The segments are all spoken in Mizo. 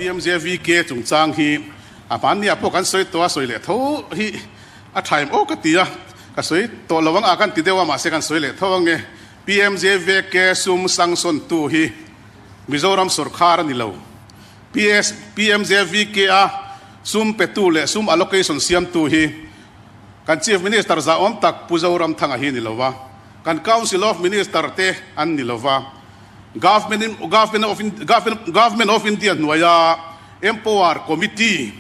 PMJVK chungchang hi a hmanni ah pawh kan sawi tawh a, sawi leh tho hi a tha em aw ka ti a, ka sawi tawh lo ang a kan ti deuh a mahse kan sawi leh tho ang e. PMJVK sum sanction tu hi Mizoram sawrkhar a ni lo. PS, PMJVK a sum petu leh sum allocation siamtu hi kan Chief Minister zahawm tak Pu Zoramthanga hi ni lo va, kan Council of Minister te an ni lo va, Government of Government of India hnuaia Empower Committee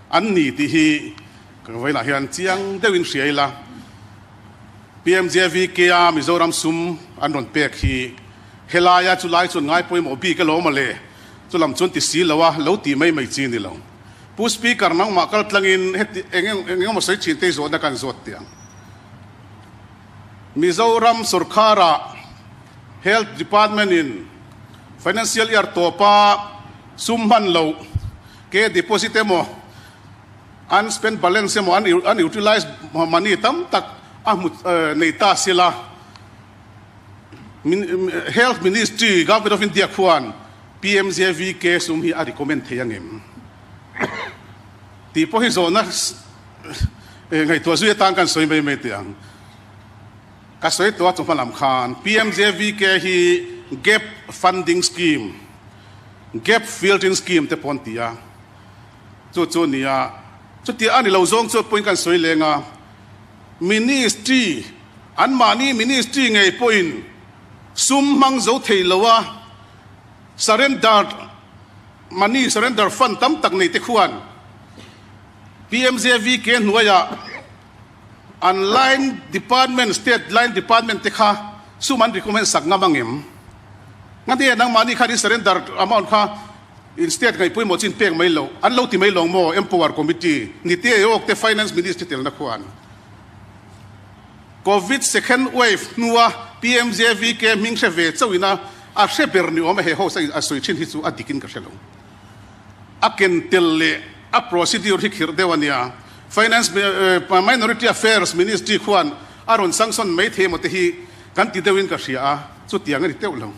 an ni tih hi ka vawiinah hian chiang deuhin hria ila. PMJVK a Mizoram sum an rawn pek hi helaia chulai chuan ngai pawimawh bik alawm a le, chulam chuan ti si lo a, lo tih mai mai chi ni lo. Pu Speaker nangmah kal tlangin heti eng eng emaw sawi thin te zawhna kan zawt tih ang. Mizoram sorkharah Health Department in Financial Year tawpa sum hman loh ke deposit emaw unspent balance emaw unutilized money tam tak a hmu nei ta sila Health Ministry Government of India khuan PMJVK sum hi a recommend thei angem tih pawh hi zawhna ngaihtuah zui atan kan sawi mai mai teh ang. Ka sawi tawh a chu hmalam khan PMJVK hi gap funding scheme, gap filling scheme te pawh an ti a. Chu chu nia, chutia a ni lo zawng chu pawhin kan sawi leng a, Ministry, anmahni Ministry ngei pawhin sum hmang zo thei lo a, surrender money, surrender fund tam tak nei te khuan PMJVK hnuaiah an line department, state line department te kha sum an recommend sak ngam angem? Ngati nangmahni khan i surrender amount kha In state ngaih pawimawh chin pek mai loh an lo ti mai lawng maw Empower Committee ni te Aayog te Finance Ministry telna khuan Covid second wave hnua PMJVK hming hre ve chauh ina a hre ber ni awm a he house a sawi thin hi chu a dik in ka hre lo. A ken tel leh a procedure hi khirh deuh a nia. Finance Minority Affairs Ministry khuan a rawn sanction mai thei emaw te hi kan ti deuh in ka hria a, chutiang a ni teuh lo.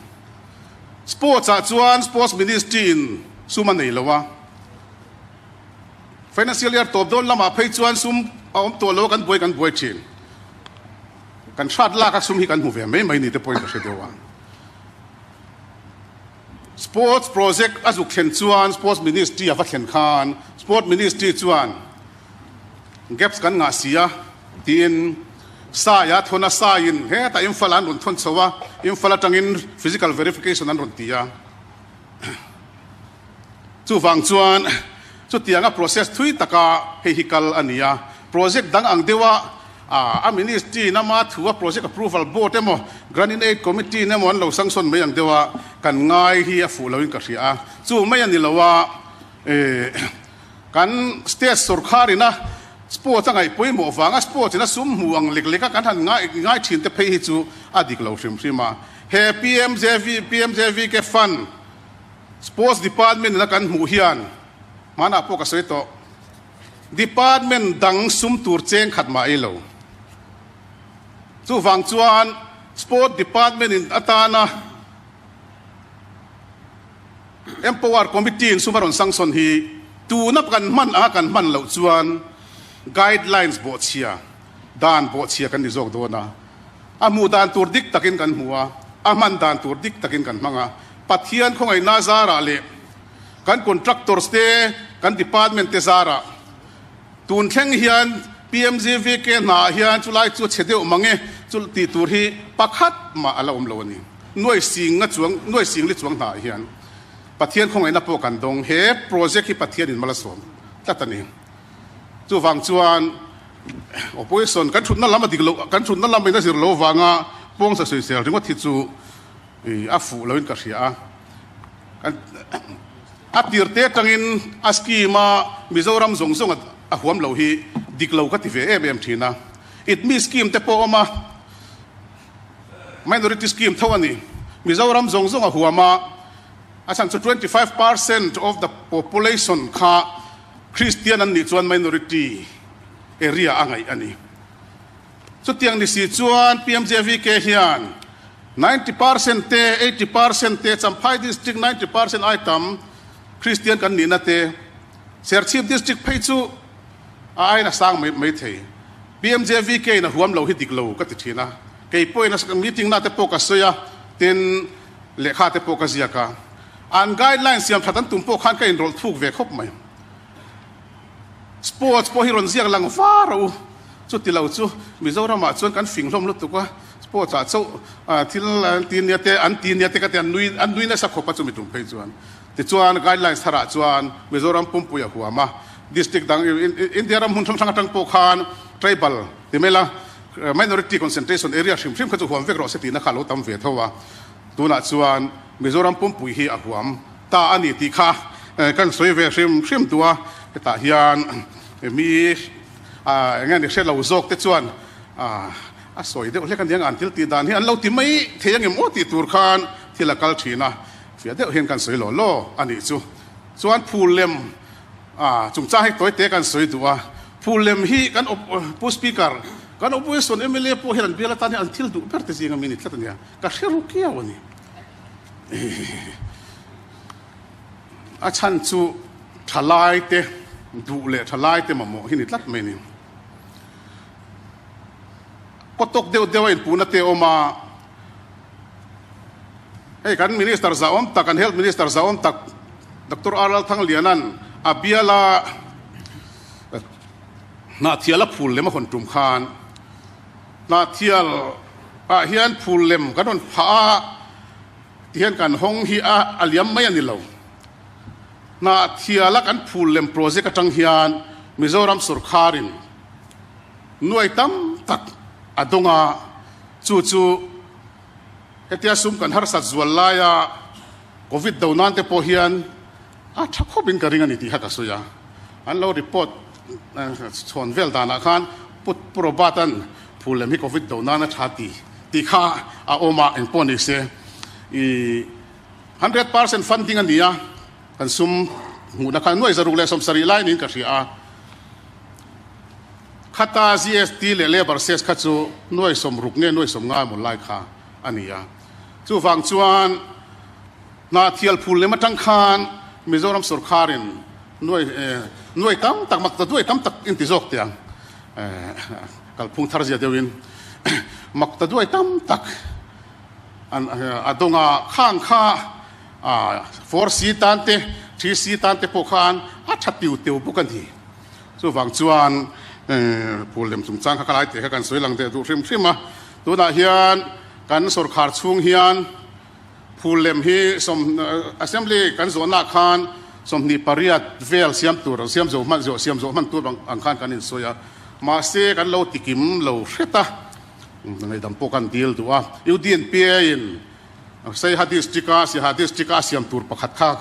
Sports ah chuan Sports Ministry in sum a nei lo a, Financial Year tawp dawn lamah phei chuan sum a awm tawh lo a, kan buai kan buai thin. Kan hrat lak a sum hi kan hmu ve mai mai ni te pawhin ka hre deuh a. Sports project a zuk thlen chuan Sports Ministry a va thlen khan Sport Ministry chuan Gaps kan ngah si a, tiin Saia thawn a, Saiin hetah Imphal an rawn thawn chho a, Imphal atangin physical verification an rawn ti a. Chuvang chuan chutianga process thui taka hei hi kal a ni a, project dang ang deuha a ministry in ama thu a project approval board emaw grant in aid committee in emaw an lo sanction mai ang deuha kan ngai hi a fuh loin ka hria a, chu mai a ni lo a. Kan state sorkar ina sports a ngaih pawimawh vanga sports ina sum hmu ang lek leka kan han ngai thin te phei hi chu a dik lo hrim hrim a. He PMJV, PMJVK fund sports department ina kan hmuh hian hmanah pawh ka sawi tawh, department dang sum tur cheng khat mah ei lo. Chuvang chuan sport department in atana Empower Committee in sum a rawn sanction hi tuna kan hman anga kan hman loh chuan guidelines bawhchhia, dan bawhchhia kan ni zawk dawn a. A hmuh dan tur dik takin kan hmu a, a hman dan tur dik takin kan hmang a. Pathian khawngaihna zarah leh kan contractors te, kan department te zarah tun thleng hian PMGVK hnaah hian chulai chu chhe deuh mang e chu tih tur hi pakhat mah a la awm lo a ni. Nuai sing nga chuang, nuai sing li chuang hnaah hian Pathian khawngaihna pawh kan dawng. He project hi Pathian in mal a sawm tlat a ni. Chuvang chuan opposition kan thutna lam a dik loh, kan thutna lam in a zir lo vanga pawngsa sawisel ringawt hi chu a fuh loin ka hria a. Kan a tir te atangin a scheme a Mizoram zawng zawng a huam lo hi dik lo ka ti ve em em thin a. Itmi scheme te pawh a awm a. Minority scheme tho a ni. Mizoram zawng zawng a huam a, a chhan chu 25% of the population kha Christian an nih chuan minority area a ngaih a ni. Chutiang ni si chuan PMJVK hian 90% te, 80% te, Champhai district 90% ai tam. Kristian kan nihna te, Serchhip District phei chu a aiin a sang mai mai thei. PMJVK in a huam lo hi dik lo ka ti thin a, kei pawhin a meeting na te pawh ka sawi a, tin lehkha te pawh ka ziak a. An guideline siam that an tum pawh khan ka inrawlh thuk ve khawp mai. Sports pawh hi rawn ziak lang var a u, chuti lo chu Mizoram ah chuan kan fing hlawm lutuk a, sports ah chauh thil an ti nia te an ti nia te ka ti an nui an nui nasa khawp a chumi tum phei chuan. Tichuan guidelines thar ah chuan Mizoram pumpui a huam a, district dang India ram hmun hrang hrang atang pawh khan tribal ti mai la minority concentration area hrim hrim kha chu huam vek rawh se tihna kha a lo tam ve tho a, tunah chuan Mizoram pumpui hi a huam ta a ni tih kha kan sawi ve hrim hrim duh a, hetah hian mi eng nge ni hre lo zawk te chuan a sawi deuh hlek a nia an thil tih dan hi an lo ti mai thei angem aw tih tur khan thil a kal thin a, fiah deuh hian kan sawi law law a nih chu. Chuan phul lem chungchang hi tawi te kan sawi duh a, phul lem hi kan Pu Speaker, kan Opposition mla pawh hian an bial atan hian an thil duh ber te zinga mi ni tlat a nia, ka hre ru kiau a ni. A chhan chu thalaite duh leh thalaite mamawh hi ni tlat mai a ni. Kaw tawk deuh deuh a inpuhna te a awm a, hei kan Minister zahawm tak, kan Health Minister zahawm tak Doctor R Lalthangliana'n a biala Hnahthial a phul lem a hawn tum khan Hnahthial ah hian phul lem kan rawn phah a ti hian kan hawng hi a a liam mai a ni lo. Hnahthial a kan phul lem project atang hian Mizoram sawrkharin nuai tam tak a dawng a, chu chu hetia sum kan harsat zual laia Covid do nan te pawh hian a tha khawpin ka ring a ni tih kha ka sawi a. An lo report chhawn vel danah khan Pu Pu Robert-a'n phul lem hi Covid do nan a tha ti tih kha a awm a, engpawh ni se i 100% funding a ni a, kan sum hmuhna kha nuai zaruk leh 70 lai niin ka hria a. Khata GST leh Labour cess kha chu nuai 60 nge nuai 50 emaw lai kha a ni a. Chuvang chuan Hnahthial phul lem atang khan Mizoram sawrkharin nuai nuai tam tak mak ta duai tam tak in ti zawk teh ang kalphung thar zia deuhin mak ta duai tam tak an a dawng a khang kha 4C tan te 3C tan te pawh khan a tha tiu teu bawk a ni. Chuvang chuan phul lem chungchang kha ka lai teh kha kan sawi lang deh duh hrim hrim a, tunah hian kan sawrkhar chhung hian Phul lem hi Assembly kan zawhnaah khan 28 vel siam tur, siam zawh hman, siam zawh hman tur ang khan kan insawi a. Mahse kan lo tikim lo hret a, ngaihdam pawh kan dil duh a. UDNPA in Saiha District a, Siaha District a a siam tur pakhat kha,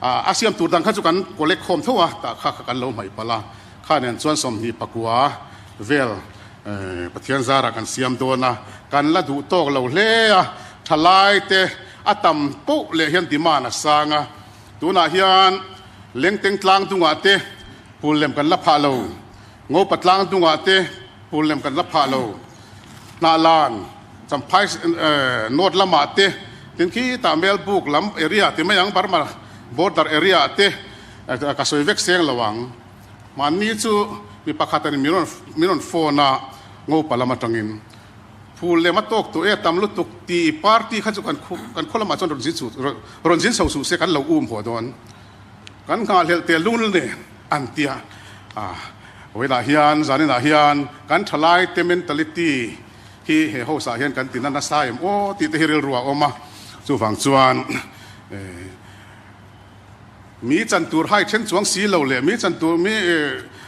a siam tur dang kha chu kan collect khawm tho a, tah kha kha kan lo hmaih palh a. Kha nen chuan 29 vel Pathian zarah kan siam dawn a, kan la duh tawk lo hle a, thalai te a tam poh leh hian demand a sang a, tunah hian Lengteng tlang dungah te phul lem kan la phah lo, Ngopa tlang dungah te phul lem kan la phah lo, Hnahlan, Champhai North lamah te, tin khitah Melbuk lam area ti mai ang Burma border area ah te ka sawi vek seng lo ang. Mahni chu mi pakhat a ni, min rawn min rawn phone a, Ngopa lam atangin phul lem a tawk tawh e, tam lutuk ti party kha chu kan kan khaw lamah chuan rawn zin suh rawn zin chho suh se kan lo um haw dawn. Kan nghahhlelh tel lung ne an tia a, vawiinah hian zaninah hian kan thalaite mentality hi he house ah hian kan ti na nasa em aw tih te hi rilru a awm a, chuvang chuan eh. Mi chan tur hai then chuang si lo leh mi chan tur mi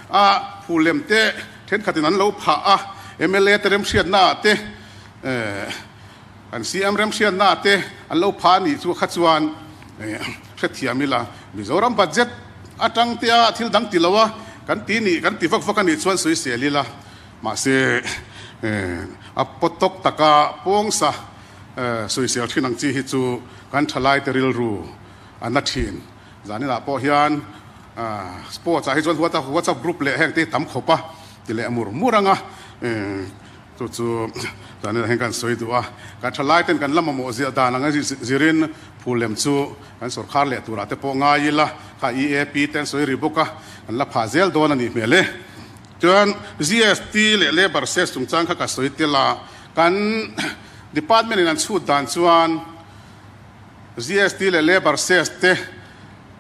a phu lem te thenkhatin an lo phah a, mla te remhriatna ah te kan CM remhriatna ah te an lo phah a nih chu kha chuan hrethiam ila Mizoram budget atang te a thil dang ti lo a kan ti nih kan ti vak vak a nih chuan sawisel ila mahse a pawtawk taka pawngsa sawisel thin ang chi hi chu kan thalaite rilru A na thin. Zaninah pawh hian sports ah hi chuan WhatsApp group leh heng te hi tam khawp a ti leh mur mur ang a. Chu chu zanin ah hian kan sawi duh a, kan thalai ten kan la mamawh ziah dan anga zirin phul lem chu kan sawrkhar leh turah te pawh ngai ila, kha EAP te an sawi ri bawk a, kan la phah zel dawn a nih hmel e. Chuan GST leh Labour Cess chungchang kha ka sawi tel a, kan department in an chhut dan chuan GST leh Labour Cess te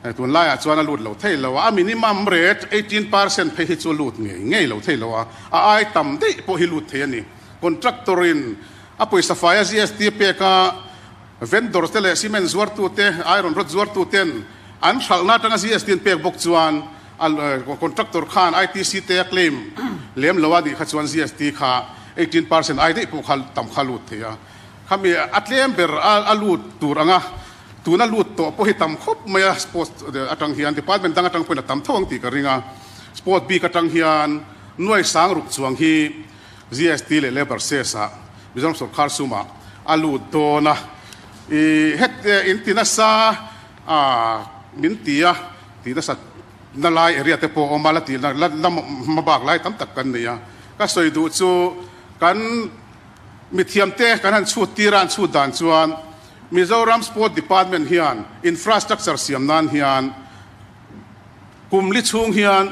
Tunlaiah chuan a lut lo thei lo a, a minimum rate 18% phei hi chu lut ngei ngei lo thei lo a, a ai tam daih pawh hi lut thei a ni. Contractor in a pawisa faia GST pek a, vendor te leh cement zuartu te, iron rod zuartu ten an hralhna atanga GST an pek bawk chuan a contractor khan ITC te a claim lem lo a nih kha chuan GST kha 18% ai daih pawh kha tam kha lut thei a. Khami a tlem ber a lut tur anga Tuna lut tawh pawh hi tam khawp mai a, sports atang hian department dang atang pawhin a tam tho ang tih ka ring a, sport bik atang hian nuai sang ruk chuang hi GST leh labour cess ah Mizoram sawrkar sumah a lut dawn a, i het in ti nasa a min ti a, ti nasa na lai area te pawh a awm a, la ti la la hmabak lai tam tak kan nei a, ka sawi duh chu kan mithiamte kan han chhut tir a, an chhut dan chuan Mizoram Sport Department hian infrastructure siam nan hian kum li chhung hian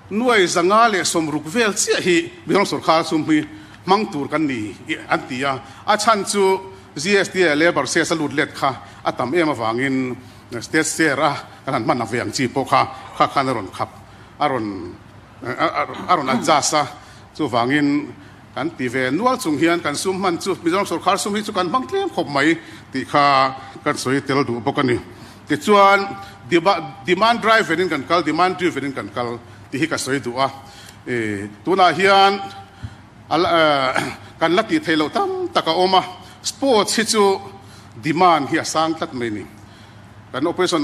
nuai 160 vel chiah hi Mizoram sawrkar sum hi hmang tur kan ni an ti a, a chhan chu GST leh Labour cess a lut let kha a tam em avangin state share a kan han hman ve ang chi pawh kha kha khan a rawn khap a rawn a rawn adjust a, chuvangin Kan ti ve nual chung hian kan sum hman chu Mizoram sawrkar sum hi chu kan hmang tlem khawp mai tih kha kan sawi tel duh bawk a ni. Tichuan demand driven in kan kal, demand driven in kan kal tih hi ka sawi duh a. Tunah hian kan la tih theih loh tam tak a awm a, sports hi chu demand hi a sang tlat mai a ni. Kan opposition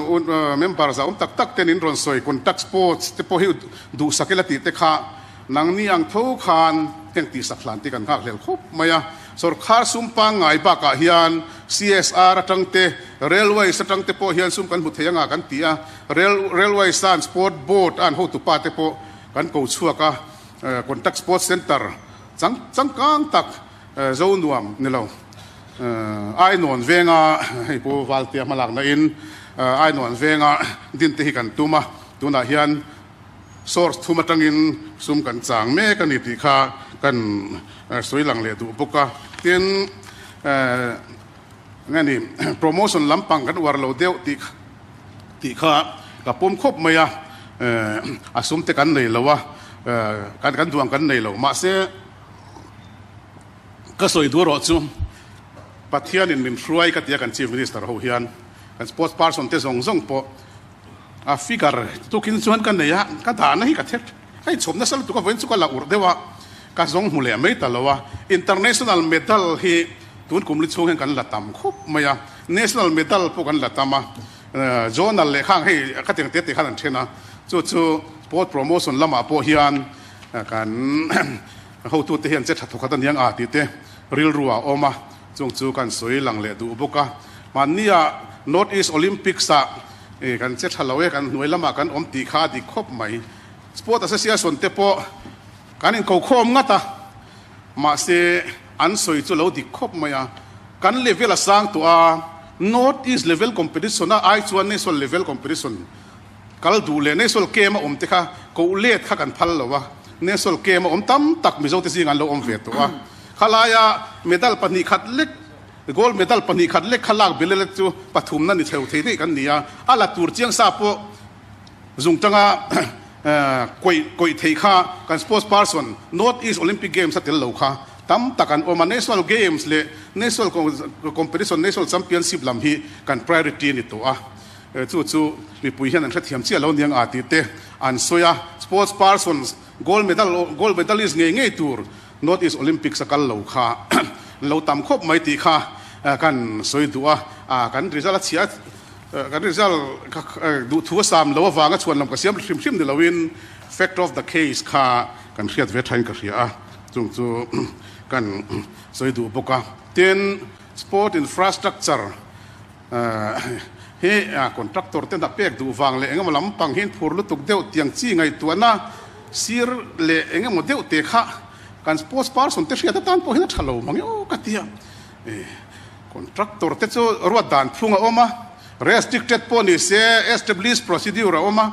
member zah awm tak tak ten in rawn sawi contact sports te pawh hi duhsak ila tih te kha Nangni ang tho khan heng tihsak hlan te kan nghak hlel khawp mai a. Sawrkhar sum pangngai bakah hian CSR atang te, Railways atang te pawh hian sum kan hmu thei anga kan ti a. Rail Railways an Sport Board a an hotupa te pawh kan ko chhuak a. Contact Sports Centre chang changkang tak zo nuam ni lo. Ainawn venga hei Pu Valtea hmalakna in Ainawn venga din te hi kan tum a. Tunah hian Source thum atangin sum kan chang mek a ni tih kha kan sawi lang leh duh bawk a. Tin, enge ni, promotion lampang kan uar lo deuh tih tih kha ka pawm khawp mai a, a sum te kan nei lo a, kan kan duh ang kan nei lo. Mahse, ka sawi duh erawh chu Pathianin min hruai ka tia kan Chief Minister ho hian kan sports person te zawng zawng pawh A figure tukin chuan ka nei a, ka dahna hi ka ther ka inchhawp nasa lutuk a, vawiin chu ka la urh deuh a, ka zawng hmu leh mai ta lo a. International medal hi tun kum li chhung hian kan la tam khawp mai a, national medal pawh kan la tam a, zonal leh khang hei khatiang te te khan an then a, chu chu sport promotion lamah pawh hian kan hotute hian che tha thawkhat aniang a tih te rilru ah a awm a, chung chu kan sawi lang leh duh bawk a. Mahnia North East Olympics ah E, kan che tha lo e, kan hnuai lamah kan awm tih kha a dik khawp mai. Sport Association te pawh kan inko khawm ngat a, mahse an sawi chu lo dik khawp mai a. Kan level a sang tawh a, North East level competition a ai chuan National level competition kal duh leh National game a awm te kha koh let kha kan phal lo a. National game a awm tam tak Mizo te zingah an lo awm ve tawh a. Khalaia medal 2 khat lek Gold medal 2 khat lek kha lak belh ila chu pathumna ni chheu thei daih kan ni a, a la tur chiang sa pawh zung tanga kawih kawih theih kha kan sports person North East Olympic Games a tel lo kha tam tak an awm a, National Games leh National Competition, National Championship lam hi kan priority a ni tawh a, chu chu mipui hian an hrethiam chiah lo niang a tih te an sawi a, sports persons gold medal gold medalist ngei ngei tur North East Olympics a kal lo kha lo tam khawp mai tih kha kan sawi duh a, kan result a chhia kan result duhthu a sam lo avanga chhuan lam ka siam hrim hrim ni loin fact of the case kha kan hriat ve thain ka hria a, chung chu kan sawi duh bawk a. Tin, sport infrastructure hi contractor te hna pek duh vang leh engemaw lampang hi an phur lutuk deuh tiang chi ngaihtuahna sir leh engemaw deuh te kha. Kan sports person te hriat atan pawh hian a tha lo mang e aw ka ti a. Contractor te chu ruat dan phung a awm a, restricted pawh ni se established procedure a awm a,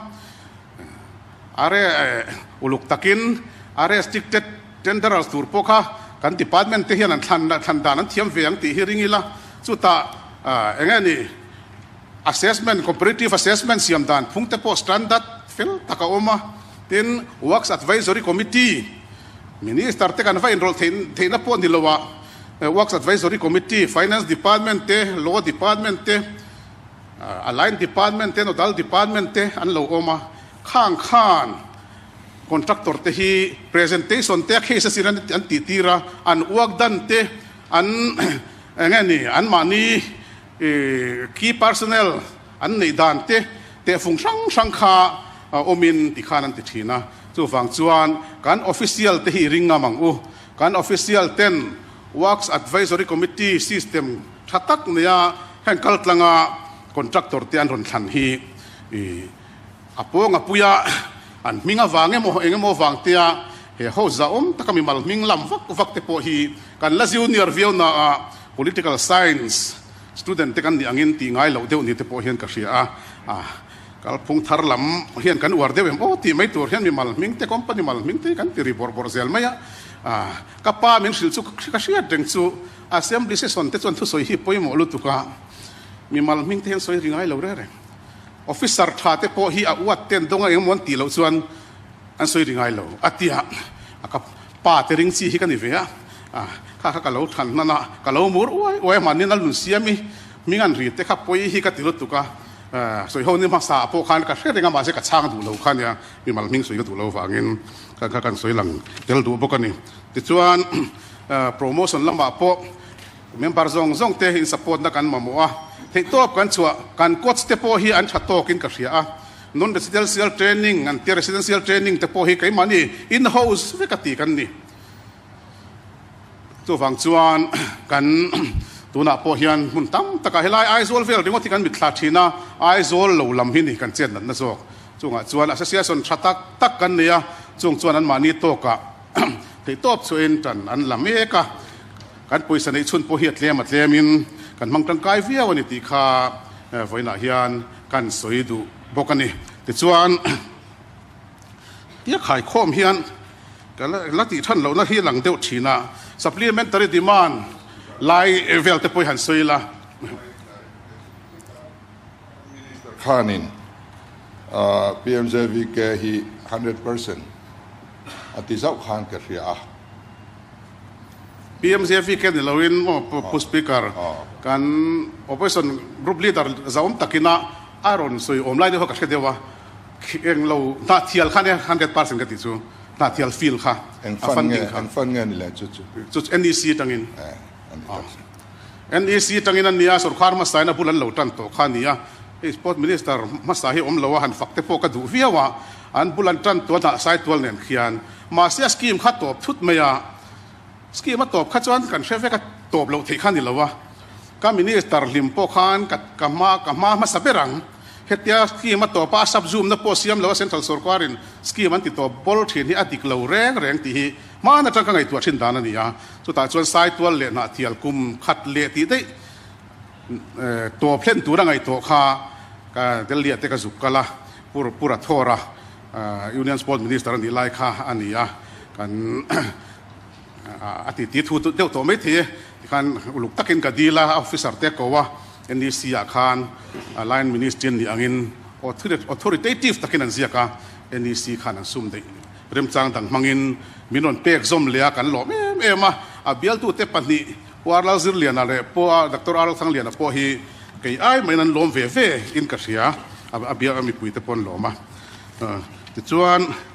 are uluk takin a restricted tenderers tur pawh kha kan department te hian an thlan thlan dan an thiam ve ang tih hi ring ila, chutah eng nge ni assessment comparative assessment siam dan phung te pawh standard fel tak a awm a, tin works advisory committee minister te kan va inrawlh theih theihna pawh ni lo ah works advisory committee finance department te law department te align department te nodal department te an lo awm a, khang khan Contractor te hi presentation te a case a sin an tih tir a, an work dan te, an eng nge ni, an mahni key personnel an neih dan te tehfung hrang hrang kha awmin ti khan an ti thin a. Chuvang chuan kan official te hi i ring ngam ang u. Kan official ten Works Advisory Committee system tha tak neia heng kaltlanga contractor te an rawn thlan hi i A pawng a pui a, an hming avang emaw eng emaw vang tea he ho zahawm taka mimal hming lam vak vak te pawh hi kan la junior viau na a, political science student te kan nih angin tih ngai loh deuh ni te pawh hian ka hria a, a kalphung thar lam hian kan uar deuh em aw tih mai tur hian mimal hming te company mal hming te hi kan ti ri bawrh bawrh zel mai a, a ka pa min hrilh chu ka hriat reng chu assembly session te chuan thusawi hi pawimawh lutuk a, mimal hming te hian sawi ri ngai lo reng reng. Officer tha te pawh hi a uat ten dawng a engemaw an tih loh chuan an sawi ri ngai lo a ti a, a ka pa te ring chi hi ka ni ve a, kha kha ka lo than hnan a, ka lo mur uai uai a, mahni nal nun siam i hming an ri te kha pawi hi ka ti lutuk a, sawi ho ni hmasa ah pawh khan ka hre reng a mahse ka chhang duh lo kha nia, mimal hming sawi ka duh lo vangin kha kha kan sawi lang tel duh bawk a ni. Tichuan promotion lamah pawh Member zawng zawng te in support na kan mamawh a, theihtawp kan chhuah, kan coach te pawh hi an tha tawkin ka hria a, non residential training an tia residential training te pawh hi keimahni in house vek a ti kan ni. Chuvang chuan kan tunah pawh hian hmun tam takah helai Aizawl vel ringawt hi kan mitthla thin a, Aizawl lo lam hi ni kan chet natna zawk. Chungah chuan association tha tak tak kan nei a, chung chuan anmahni tawkah theihtawp chhuahin tan an la mek a. Kan pawisa neih chhun pawh hi a tlem a tlemin kan hmang tangkai viau a ni tih kha vawiinah hian kan sawi duh bawk a ni. Tichuan, tia khaikhawm hian ka la tih than lohna hi lang deuh thin a, supplementary demand lai vel te pawh hi han sawi ila. Minister khanin PMJVK hi 100% a ti zauh khan ka hria a. PMJVK ni loin maw Pu Speaker, kan Opposition Group Leader zahawm takin a a rawn sawi awm lai deuh kha ka hre deuh a, eng lo hnahthial kha nia 100% ka tih chu, hnahthial field kha a funding kha. Eng fund nge ni le chu chu? Chu chu NEC atangin. NEC atangin a nia, sorkar hmasa in a bul an lo tan tawh kha a nia, hei Sport Minister hmasa hi awm lo a han fak te pawh ka duh viau a, an bul an tan tual hnah saitual nen khian. Mahse a scheme kha tawp thut mai a, scheme a tawp kha chuan kan hre vek a, tawp loh theih kha ni lo a, ka minister hlim pawh khan ka ka hma ka hma hmasa ber ang, hetia scheme a tawp a, a sub zoom na pawh siam lo a central sorkar in scheme an ti tawp bawl thin hi a dik lo reng reng tih hi hman atang ka ngaihtuah thin dan a ni a, chutah chuan Saitual leh Hnahthial kum khat leh tih daih tawp hlen tur a ngaihtuah kha ka Delhi ah te ka zuk kal a, Pur Pura Thawr a. Union Sport Minister a nih lai kha a ni a, kan a ti ti thu deuh tawh mai thei e. Tikhan uluk takin ka dil a, officer te ko a, NEC ah khan line ministry an nih angin authoritative takin an ziak a, NEC khan an sum daih remchang dang hmangin min rawn pek zawm leh a, kan lawm em em a. A bialtute pahnih Pu Arlal Zirliana leh Pu Doctor Arlal Thangliana pawh hi kei ai maiin an lawm ve ve in ka hria, a biak a mipuite pawh an lawm a. Tichuan.